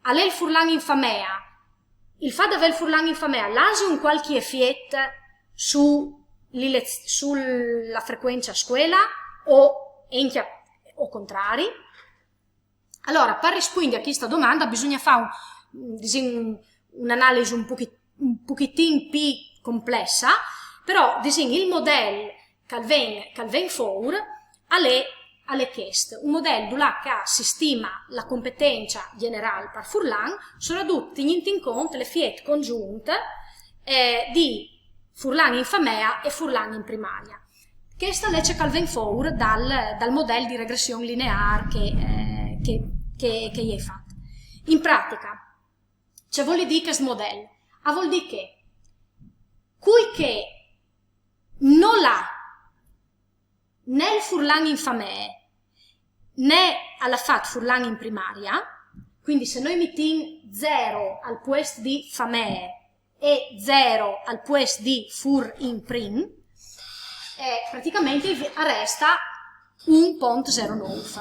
al è il furlan in famea, il fat d'avê il furlan in famea al à un cualchi efiet su li lez-, su la frecuencja a scuela o encja o contrari? Alora, par rispuindi a chista domanda bisugna fâ un, disìn, un, un'analisi un puchi-, un puchitin pi complessa, però, disìn, il model che al ven, che al ven fûr al è, al è chest, un model dulà che si stima la competencja gjenerâl par furlan, soradut tignint in cont l'efiet congiunt, eh, di furlan in famea e furlan in primaria. Chest al è ce che al ven fûr dal, dal model di regression lineâr che, eh, che, che, che i ai fat. In pratica, ce vûl dî chest model? Al vûl dî che cui che nol à nè il furlan in famee, nè al à fat furlan in primaria, quindi se nô i mitìn zero al puest di famee e zero al puest di fûr in prin, eh, praticamentri al resta un pont zero nûf.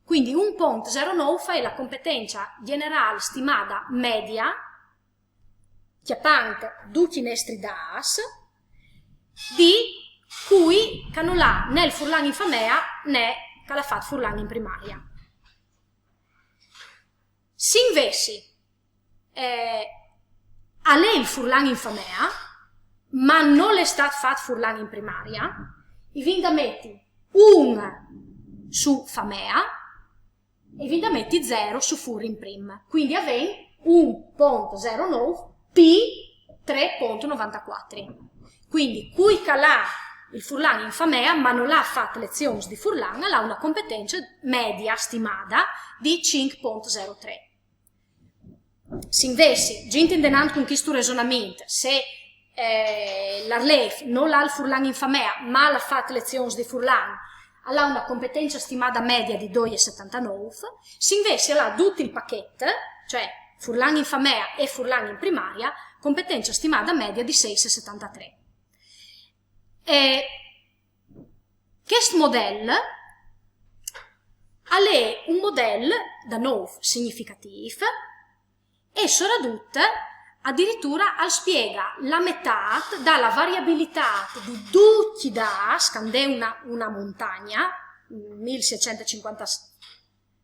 Quindi un pont zero nûf e je la competencja gjenerâl stimada media, cjapant ducj i nestris dâts, di cui che nol à nè il furlan in famea nè che al à fat furlan in primaria. Se invezit, eh, al è il furlan in famea, ma nol è stât fat furlan in primaria, i vin da meti un su famea e i vin da meti zero su fûr in prin. Quindi i vin un pont zero nûf pi trê pont novantacuatri. Quindi cui che al à il furlan in famea, ma nol à fat lezions di furlan, al à una competencja media stimada di cinc pont zero trê. Se invezit, jint indenant cun chest resonament, se, eh, l'arlêf nol à il furlan in famea, ma al à fat lezions di furlan, al à una competencja stimada media di doi e setantanûf, se invezit al à dut il pachet, cioè furlan in famea e furlan in primaria, competencja stimada media di sîs e setantatrê. E chest model al è un model da nûf significatîf e soradut adiritura al spiega la metât da la variabilitât di ducj i dâts, che a 'nd è una, una montagna, mil sîscent e cincuanta,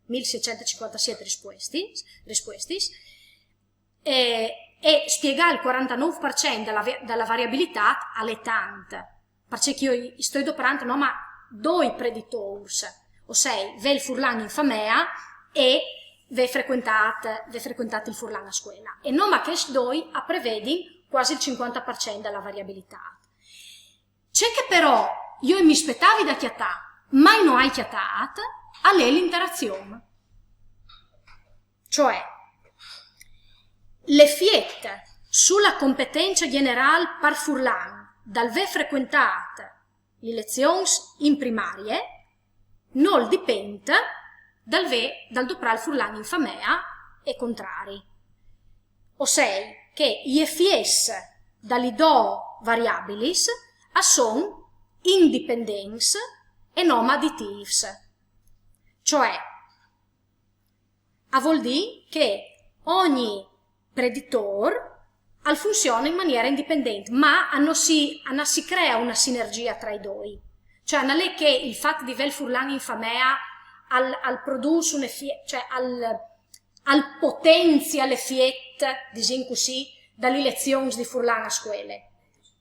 mil sîscent e cincuantasiet rispuestis, rispuestis, e, e spiegâ il cuarantanûf par cent da la, da la variabilitât al è tant, parcè che jo i stoi doprant noma doi preditôrs, o sei, vê il furlan in famea e vê frecuentât, vê frecuentât il furlan a scuela. E noma chescj doi a prevedin cuasi il cincuanta par cent da la variabilitât. Ce che però Jo mi spetavi da cjatâ, ma no ai cjatât, al è l'interazion. Cioè, l'efiet su la competenza gjenerâl par furlan dal vê frecuentât lis lezions in primarie nol dipent dal vê, dal doprâ il furlan in famea e contrari. O sei che i efiets da lis dôs variabilis a son indipendents e no aditîfs. Cioè, a vûl dî che ogni preditôr al funziona in maniera indipendente, ma a no si, a no si crea una sinergia tra i doi. Cioè, nol è che il fat di vê il furlan in famea al, al produs un efiet, cioè al, al potenzia l'efiet, disìn cussì, da lis lezions di furlan a scuele,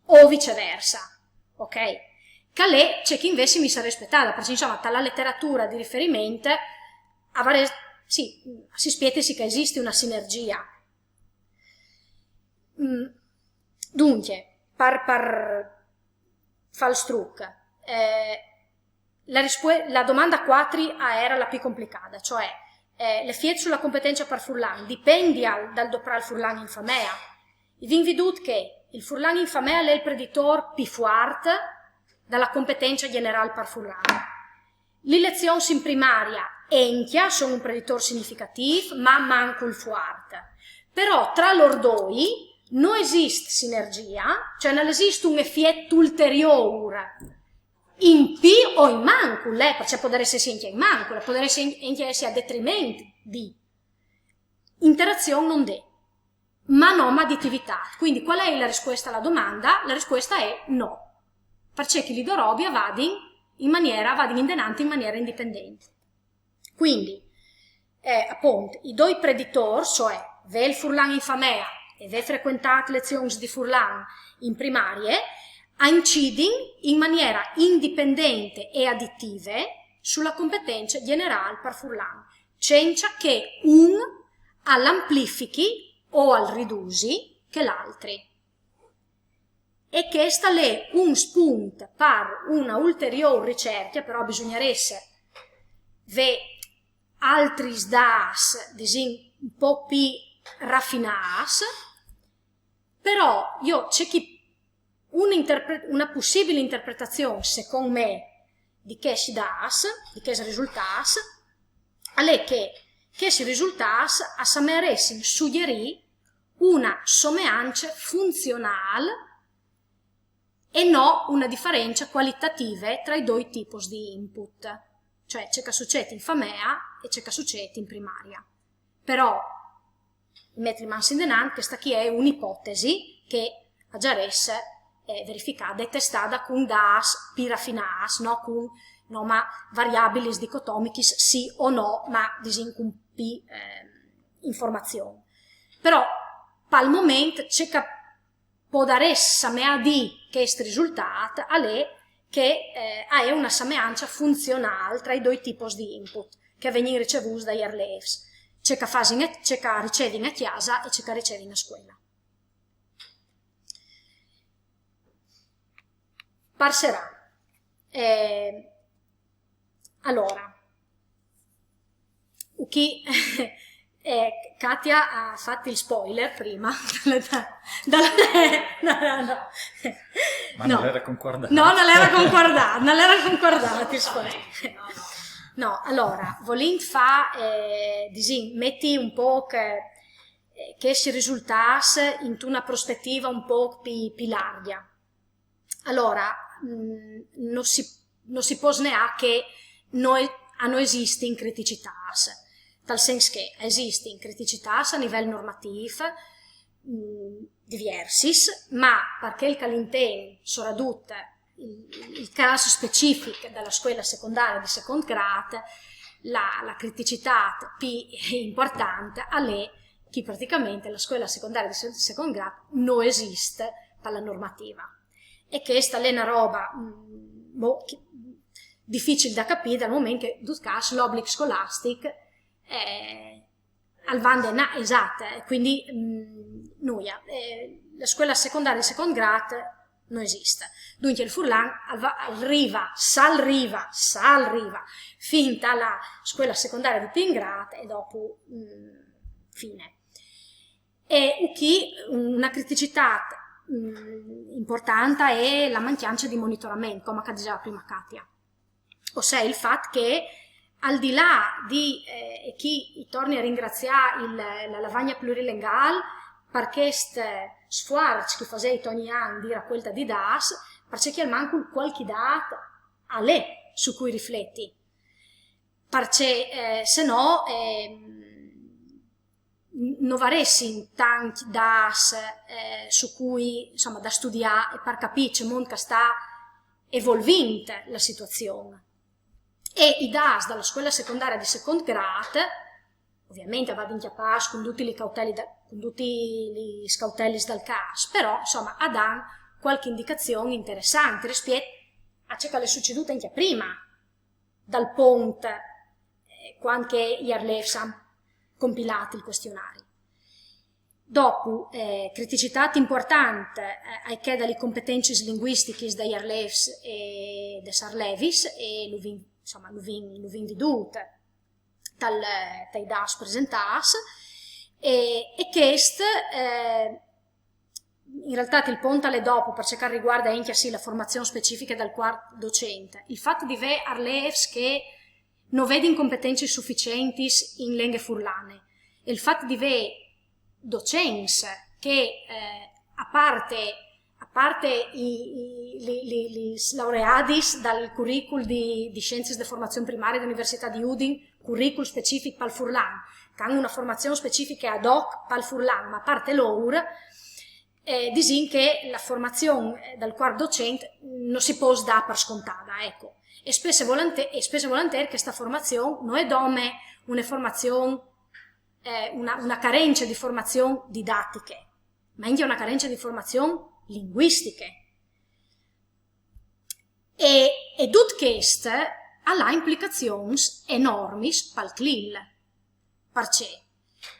o viceversa, ok? Che al è ce che invezit mi sarès spetada, parcè, insome, ta la leteratura di riferiment, a varès, sì, si spietesi che a esisti una sinergia. Mm, duncje, par, par fâ il struc, eh, la, rispue- la domanda cuatri a era la plui complicada, cioè, eh, l'efiet su la competenza par furlan dipendial dal doprâ il furlan in famea. I vin vidût che il furlan in famea al è il preditôr plui fuart da la competenza gjenerâl par furlan. Lis lezions in primaria encje a son un preditôr significatîf, ma mancul fuart. Però tra lôr doi no esist sinergia, cioè nol esist un efiet ulteriôr in plui o in mancul, eh, parcè podarès jessi encje in mancul, podarès encje jessi a detriment di. Interazion no 'nd è, ma no aditivitât. Cuindi cuâl a è la rispuesta a la domanda? La rispuesta a è no. Parcè che lis dôs robis a vadin in maniera, a vadin indenant in maniera indipendente. Cuindi, eh, apont, i doi preditôrs, cioè vê il furlan in famea e vê frecuentât lezions di furlan in primarie, a incidin in maniera indipendente e aditive su la competenza gjenerâl par furlan, cença che un al amplifichi o al ridusi chel altri. E chest al è un spunt par una ulteriôr ricercje, però bisugnarès vê altris dâts, disìn, un pôc plui rafinâts, però jo ce che, una interpre- una pussibil interpretazion, secont me, di chescj dâts, di chescj risultâts, al è che chescj risultâts a samearessin sugjerî una someance funzionâl e no una diference cualitative tra i doi tipos di input, cioè ce che al sucêt in famea e ce che al sucêt in primaria. Però, met lis mans indenant, chesta chi e je un'ipotesi che a sarès, eh, verificada e testada cun dâts plui rafinâts, no cun, no, ma variabilis dicotomichis sì o no, ma disìn cun plui, ehm, informazion. Però, pal moment, ce che podarès sameâ dî chest risultât al è che, eh, a è una sameance funzionâl tra i doi tipos di input che a vegnin ricevûts dai arlêfs, ce che a fasin a- ce che a ricevin a cjasa e ce che a ricevin a scuela. Par serâ. Eh, alora, chi, eh, Katia al à fat il spoiler prima. Dalla- dalla- no, no, no. Ma no, nol era concordât. No, nol era concordât, nol era concordât il spoiler. No, alora, volint fâ, eh, disìn, meti un pôc, eh, chescj risultâts intuna prospetiva un pôc plui, plui largja. Alora, mm, no si, no si pues neâ che no e- a no esistin criticitâts, tal sens che a esistin criticitâts a nivel normatîf, mm, diviersis, ma par chel che al intend soredut il, il câs specific da la scuela secondaria di secont grât, la, la criticitât plui impuartante al è che praticamentri la scuela secondaria di se- secont grât no esist par la normativa. E chesta al è una roba, mm, boh, che- dificil da capî dal moment che, in dut câs, l'oblic scolastic, eh, al va indenant, esat, eh, cuindi, mm, nuia. Eh, la scuela secondaria di secont grât no esist. Duncje il furlan al va, al riva, sal riva, sal riva, fin a la scuela secondaria di Pingrad e dopo mm, fine. E chi una criticità mm, importante è la mancanza di monitoramento, come che diceva prima Katia. O sea, il fatto che al di là di eh, chi i torni a ringraziare il, la lavagna plurilingual per questo sforzo che facete ogni anno di raccolta di dati, perché c'è almanco qualche dato a lei su cui rifletti, perché eh, se no eh, non avresti tanti dati eh, su cui insomma da studiare e per capire che mondo che sta evolvendo la situazione. E i dati dalla scuola secondaria di secondo grado ovviamente vado in chiappas con tutti i cautelli da, con tutti i scautelli dal caso, però insomma a dan qualche indicazione interessante rispetto a ciò che è succeduto anche prima dal ponte eh, quando che i arlefs hanno compilato il questionario. Dopo, eh, criticità importante eh, è che dalle competenze linguistiche dai arlefs e des arlevis e lo vin, insomma, lo vin, lo vin vedute dal, dai dati presentati e, e quest eh, in realtà il ponte l'è dopo perché riguarda anche sì, la formazione specifica del quarto docente. Il fatto di avere arlefs che non vedi competenze sufficienti in lingue furlane e il fatto di avere docenze che eh, a parte a parte i, i, li, li, li laureadis dal curricul di, di scienze de formazione primaria dell'Università di Udin, curricul specific pal furlan, che hanno una formazione specifica ad hoc pal furlan, ma a parte loro, eh, disin che la formazione eh, dal quarto docente non si può dare per scontata, ecco. E spesso e volentieri, e spesso e volentieri questa formazione non è dome una formazione, eh, una, una carenza di formazione didattiche, ma anche una carenza di formazione linguistiche. E, e tut quest al ha implicazioni enormi pal CLIL. Perché?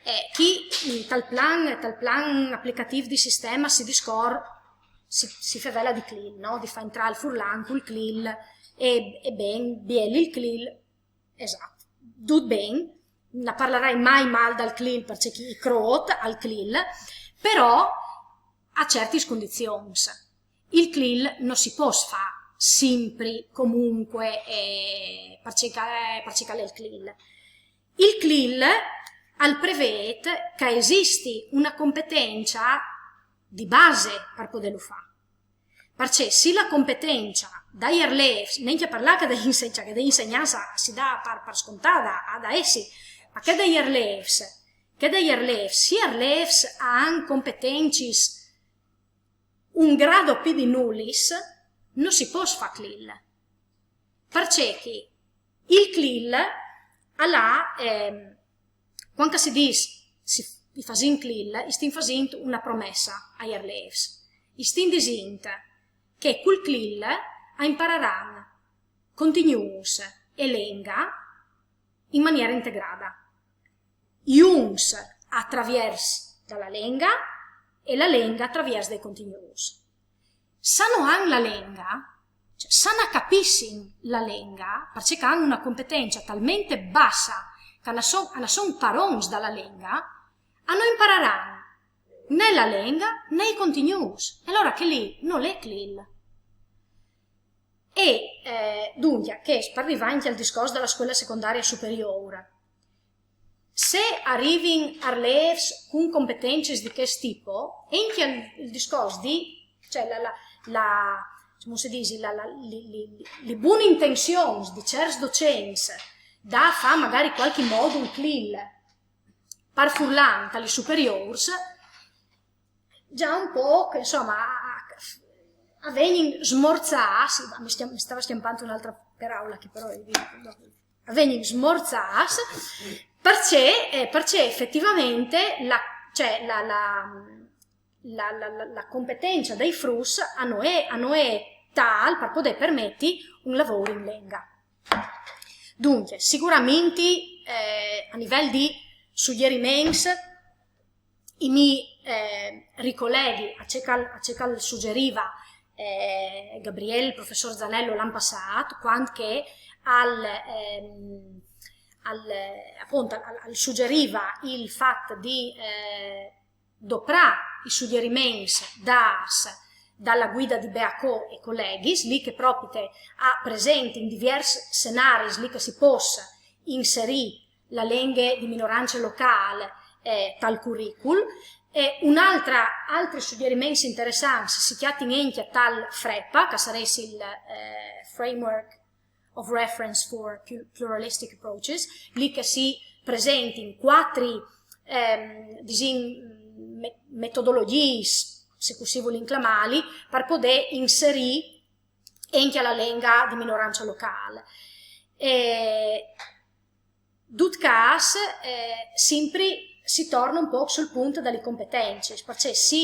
Eh, chi tal plan, tal plan applicativ di sistema si discor, si, si fevela di CLIL, no? Di far entrare il furlan col CLIL e, e ben, biel il CLIL, esatto, tut ben, ne parlerai mai mal dal CLIL perché chi crot al CLIL, però a certi condizioni. Il CLIL non si può fare sempre, comunque, eh, perché, perché il CLIL. Il CLIL al prevede che esisti una competenza di base per poterlo fare. Perché se la competenza dai arlefs, neanche parlare che da insegnanza, che da insegnanza si dà per, per scontata, ha da essere, ma che dai arlefs, che dai arlefs, si arlefs hanno competenze un grado più di nullis, non si può fare CLIL. Perché che il CLIL ha, ehm, quando si dice si, i fasin CLIL, i stin fasin una promessa ai arlefs. I stin disint che col CLIL a impararan contignuus e lenga in maniera integrada. Junts a traviers dalla lenga e la lenga a traviers dei contignuus. Se no han la lenga, cioè, se no capissin la lenga, perché hanno una competenza talmente bassa che hanno son, hanno son parons dalla lenga, hanno impararan né la lenga né i contignuus. E allora che lì non è CLIL. E eh, dunque, che per arrivare anche al discorso della scuola secondaria superiore, se arrivin arlefs con competenze di questo tipo, anche il, il discorso di, cioè la, la, la come si dice, la, la, li, li, li buone intenzioni di certi docenti da fare magari qualche modo un CLIL per furlan, per i superiori, già un po', insomma, a vegnin smorzas, mi, mi stava schiampando un'altra parola che però a vegnin smorzas, perché, eh, perché effettivamente la, cioè, la, la, la, la, la competenza dei fruts a noi, a noi tal per poter permettere un lavoro in lenga. Dunque, sicuramente eh, a livello di suggerimenti, i mi eh, ricolleghi a ciò che al suggeriva eh, Gabriel, il professor Zanello l'an passât, quand che al, ehm, al, apont, al, al sugjeriva il fat di, eh, doprâ i sugjeriments dâts da la Guida di Beacò e coleghis, li che propit a presentin diviers scenaris, li che si pues inserî la lenghe di minorance locâl, eh, tal curricul. E un altri, altris sugjeriments interessants si cjatin encja tal FREPA, che al sarès il, eh, Framework of Reference for Pu-, Pluralistic Approaches, li che si presentin cuatri, ehm, disìn, me-, metodologjiis, se cussì volìn clamâli, par podê inserî encja la lenga di minorance locâl. E dut câs, eh, simpri si torna un pôc sul punt da li competencis, parcè se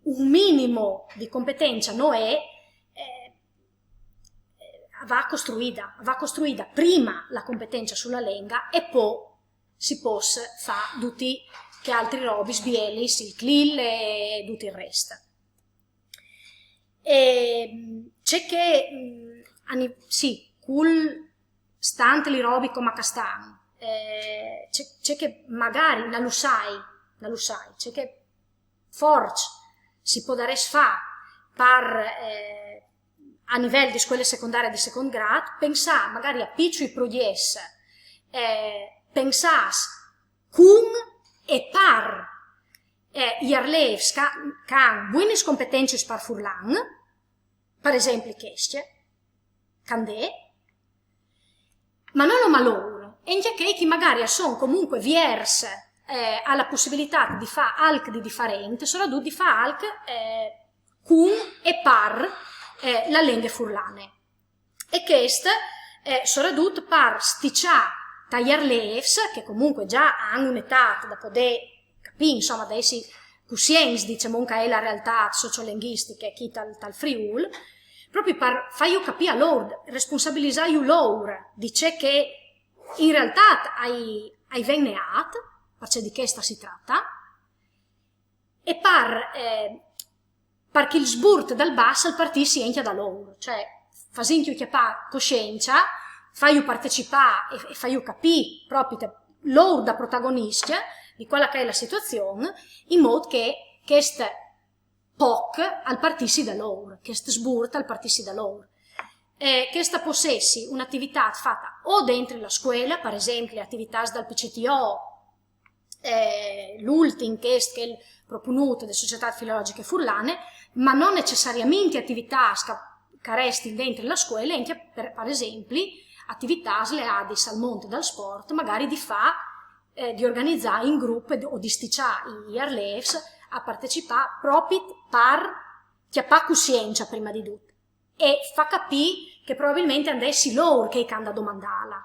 un minim di competença no è, eh, a va costruida, a va costruida prima la competença su la lenga e po si pues fâ ducj chês altris robis bielis, il CLIL e dut il rest. E, mm, ce che, mm, a ni-, sì, cul stant li robis coma che a stan, eh, ce, ce che magari no lu sai, no lu sai, ce che forsit si podarès fâ par, eh, a nivel di scuele secondarie di secont grât, pensâ magari a piçui progjets, eh, pensâts cun e par, eh, i arlêfs che, che a àn buinis competencis par furlan, par esempli chescj, candê, ma no noma lour, encja chei che magari a son comunque viers, eh, a la pussibilitât di fâ alc di diferent, soredut di fâ alc, eh, cun e par, eh, la lenghe furlane. E chest, eh, soredut par stiçâ tai arlêfs, che comunque za a àn une etât da podê capî, insome, da jessi cussients, disìn, che e je la realtât sociolenghistiche chi tal, tal Friûl, propit par fâju capî a lour, responsabilizâju lour di ce che in realtât a i, a i ven neât, parcè di chest si trata, e par, eh, par che il sburt dal bas al partissi encja da lour, cioè fasintju cjapâ cussiença, fâju partecipâ e, e fâju capî propit lour da protagoniscj di cuale che e je la situazion, in mût che chest pôc al partissi da lour, chest sburt al partissi da lour. Eh, chest a pues jessi une ativitât fate o dentri la scuele, par esempli ativitâts dal P C T O, eh, l'ultin, chest che al è propunût de Societât Filologjiche Furlane, ma no necessariamentri ativitâts che, che a restin dentri la scuele, encja par, par esempli ativitâts leadis al mont dal sport, magari di fâ, eh, di organizâ in grup o di stiçâ i arlêfs a partecipâ propit par cjapâ cussiença prima di dut e fâ capî che probabilmentri a àn di jessi lour chei che a àn da domandâla.